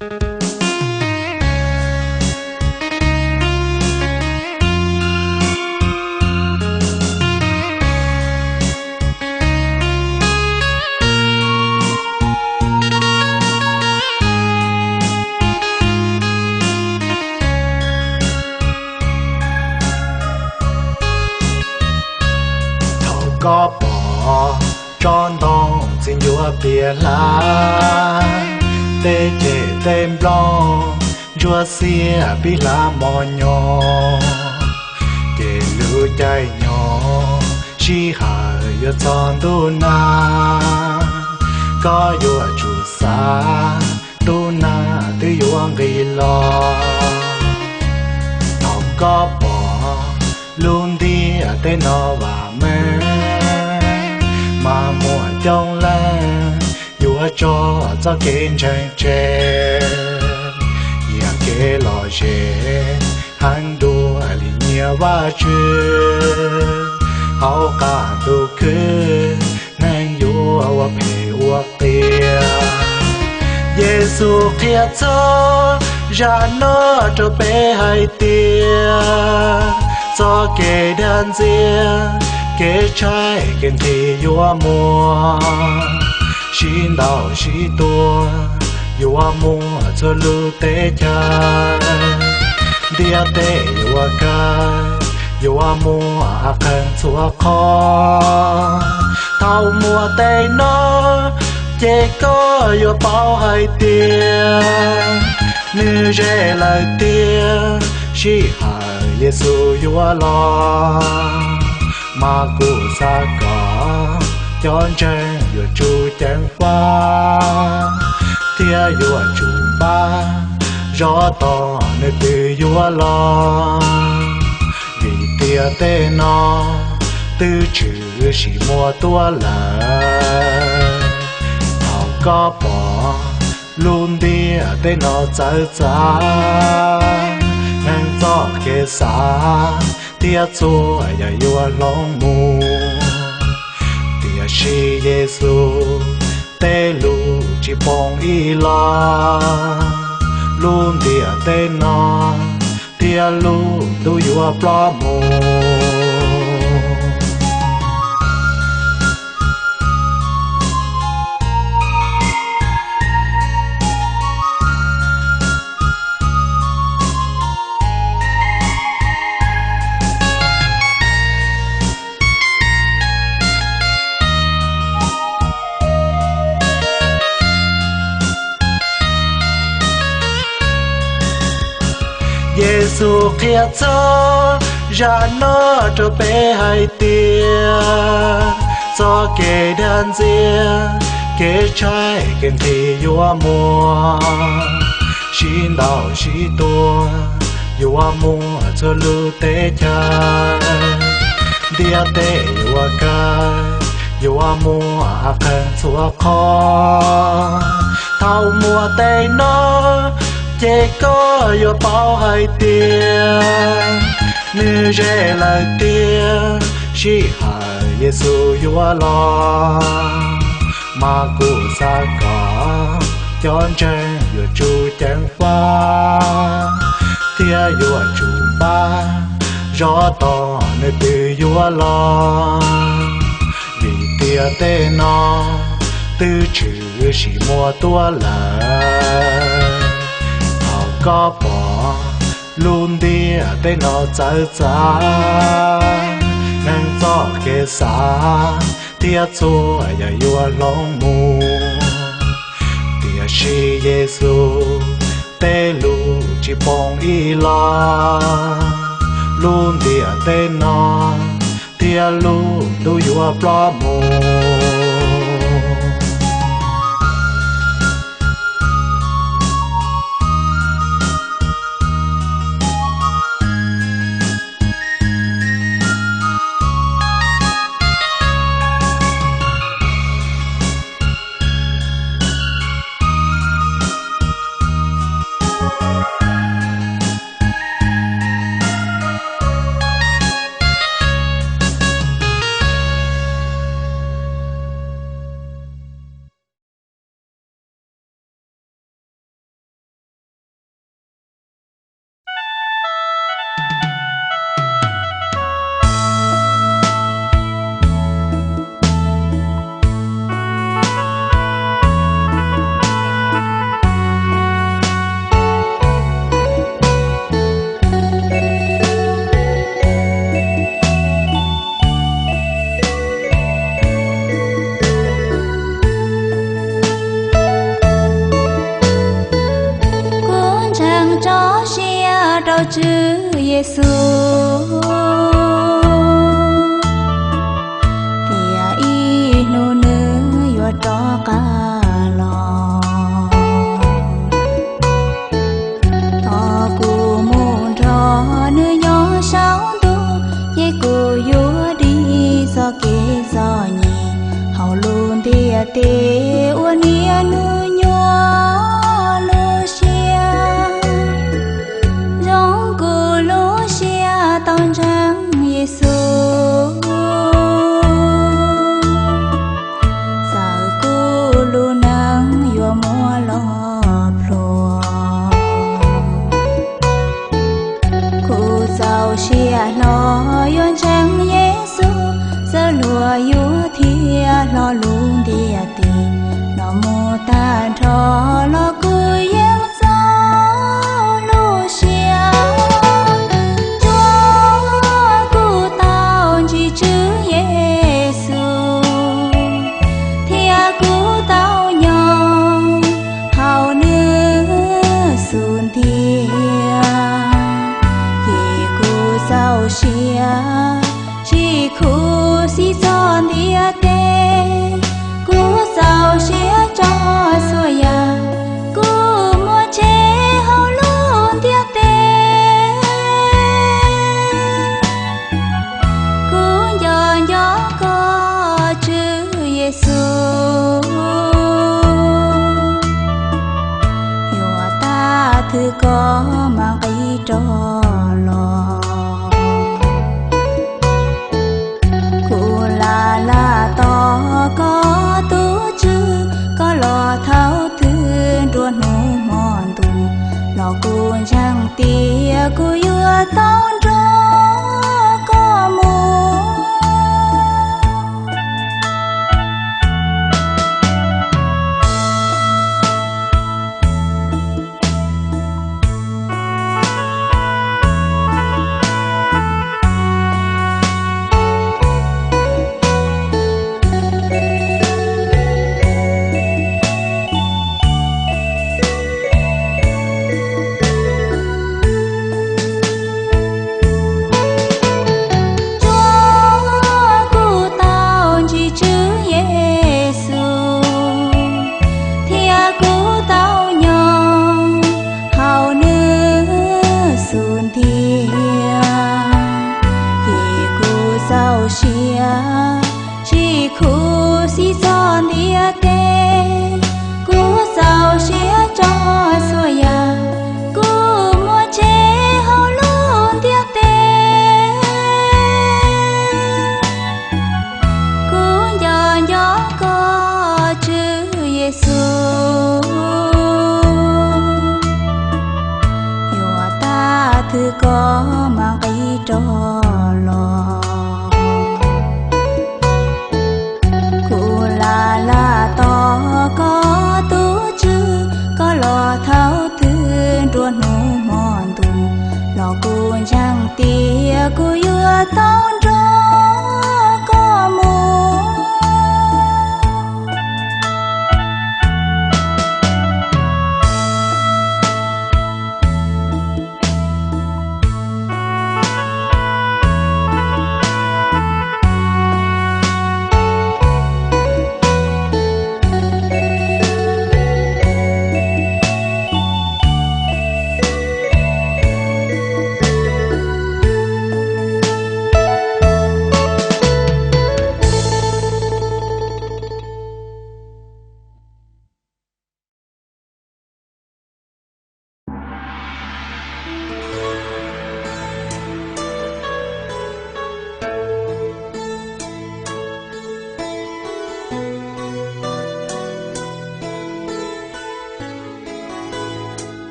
Thaum koj pom tsob ntoo txiv ncuav piam hlab, tej ceg tej nplooj ntsuab xiab pib hlab mos nyoos, ces lub caij nyoog sij hawm yuav txog ntuj nag. Koj yuav tsum xav, ntuj nag twb yuav nqis los. Thaum koj pom lub ntiaj teb no vam meej, mas muaj coob leej yuav tso txoj kev ntseeg tseg, cia kev lom zem heev dua li nyiaj Vajtswv. Hauv qab ntuj khwb neeg yuav ua phem ua qias. Yexus qhia txog zaj no rau peb hais tias, txoj kev dag ntxias, kev tshaib kev nqhis yuav muaj, sib ntaus sib tua yuav muaj txhua lub teb chaws. Ntiaj teb yuav kawg, yuav muaj av qeeg txhua qhov. Thaum muaj tej no, ces koj yuav paub hais tias nws ze lawm tiag, sij hawm Yexus yuav los. Mas kuv xav kom cov ntseeg yuav tsum ceev faj, thiab yuav tsum npaj zov tos nws twg yuav los. Vim tiam tej no twb tshwm sim muaj tuaj lawm. Thaum koj pom lub ntiaj teb no txawv txav, neeg txoj kev xav thiab txhua yam yuav hloov mus, tiam sis Yexus tej lus tsis poob ib los. Lub ntiaj teb no thiab lub ntuj yuav ploj mus. Yexus qhia txog zaj no rau peb hais tias, txoj kev dag ntxias, kev tshaib kev nqhis yuav muaj, sib ntaus sib tua yuav muaj txhua lub teb chaws. Ntiaj teb yuav kawg, yuav muaj av qeeg txhua qhov. Thaum muaj tej no, ces koj yuav paub hais tias nws ze lawm tiag, sij hawm Yexus yuav los. Mas kuv xav kom cov ntseeg yuav tsum ceev faj, thiab yuav tsum npaj zov tos nws twg yuav los. Vim tiam tej no twb tshwm sim muaj tuaj lawm. Thaum koj pom lub ntiaj teb no txawv txav, neeg txoj kev xav thiab txhua yam yuav hloov mus, tiam sis Yexus tej lus tsis poob ib los. Lub ntiaj teb no thiab lub ntuj yuav ploj mus. rau Tswv Yexus, tias ib hnub nws yuav rov qab los. Thov kuv mus nrog nws nyob saum ntuj, ces kuv yuav dim txoj kev txom nyem hauv lub ntiaj teb ua niam hnub nyoog lub siab. Zoo kuv lub siab tau ntseeg Yexus, txawm kuv lub neej yuav muaj loj plhuav. Kuv txaus siab hlo yuav ntseeg Yexus, txawm luag yuav thiab hlo lub ntiaj teb no mus tag nrho los kuv yeej txaus lub siab. Tsuav kuv tau ntsib Tswv Yexus, thiab kuv tau nyob hauv nws xub ntiag, ces kuv txaus siab tsis khuv xim txog ntiaj teb. Kuv txaus siab tso txhua yam kuv muaj tseg hauv lub ntiaj teb. Kuv nco nco koj Tswv Yexus, yuav tag twg koj mam nqis rov los. Kuv laj laj tos koj tus tswv, koj los thaum twg nruab hnub hmo ntuj los kuv ntseeg tias kuv yuav tau nrog koj mus. Tsuav kuv tau ntsib Tswv Yexus, thiab kuv tau nyob hauv nws xub ntiag, ces kuv txaus siab tsis khuv xim txog ntiaj teb. Kuv txaus siab tso txhua yam kuv muaj tseg hauv lub ntiaj teb. Kuv nco nco koj Tswv Yexus, yuav tag twg koj mam nqis rov los. Kuv laj laj tos koj tus tswv, koj los thaum twg nruab hnub hmo ntuj los kuv ntseeg tias kuv yuav tau nrog koj mus.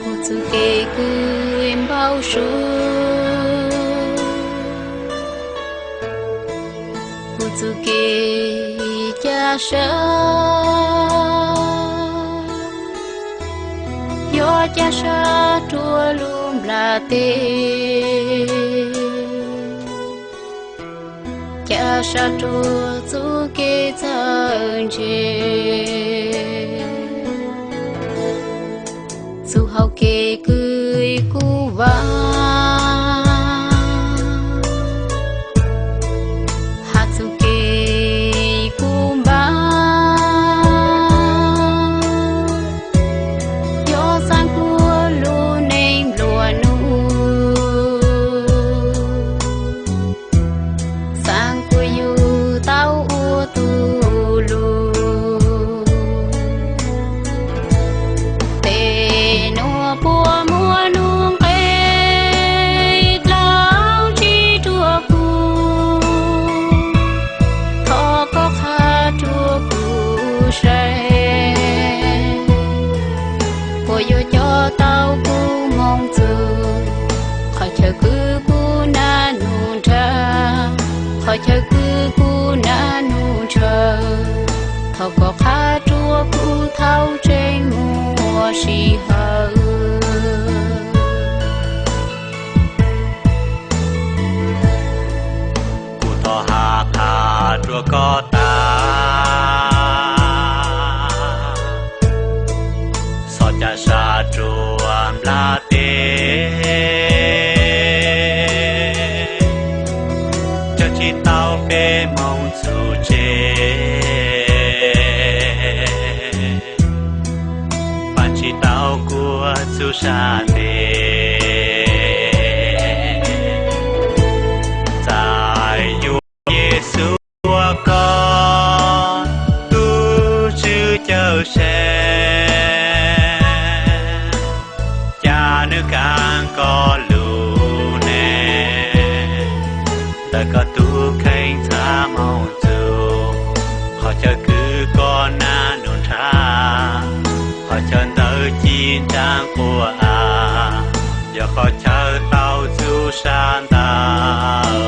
Kuv txoj kev kub npau suav, kuv txoj kev caj sab, yuav caj sab rua lub nplaj teb. Ca sab ruag txuj kev txawj ntse, txuj hau kev kwv kuv vaj, hab txuj kev kuv npaj, yuav xaav kuv lub neej nplua nuj, xaav kuv yug tau ua tug lug. Tes nuav puab muaj nuj nqe dlhau tsi rua kuv, thov koj qha rua kuv saib, puas yuav coj tau kuv moog txug qhov chaw kwv kuv naj nug nrhab, qhov chaw kwv kuv naj nug nrhab. Thov koj qha rua kuv thaum tseem muaj sij hawm. Kuv thov hab qha rua koj tas xob ca sab rua nplaj teb, coj tsi tau peb moog txug tsev, paab tsi tau kuv txuj sa ntes. Txais yuav Yexus ua koj tug Tswv cawm sev, ca nwg kaam koj lug neej, ntawm koj tug kheej txhaj moog txug qhov chaw kwv koj naj nug nrhab, qhov chaw ntawd ci ntsaa quas av, yog qhov chaw tau txuj sa ntau.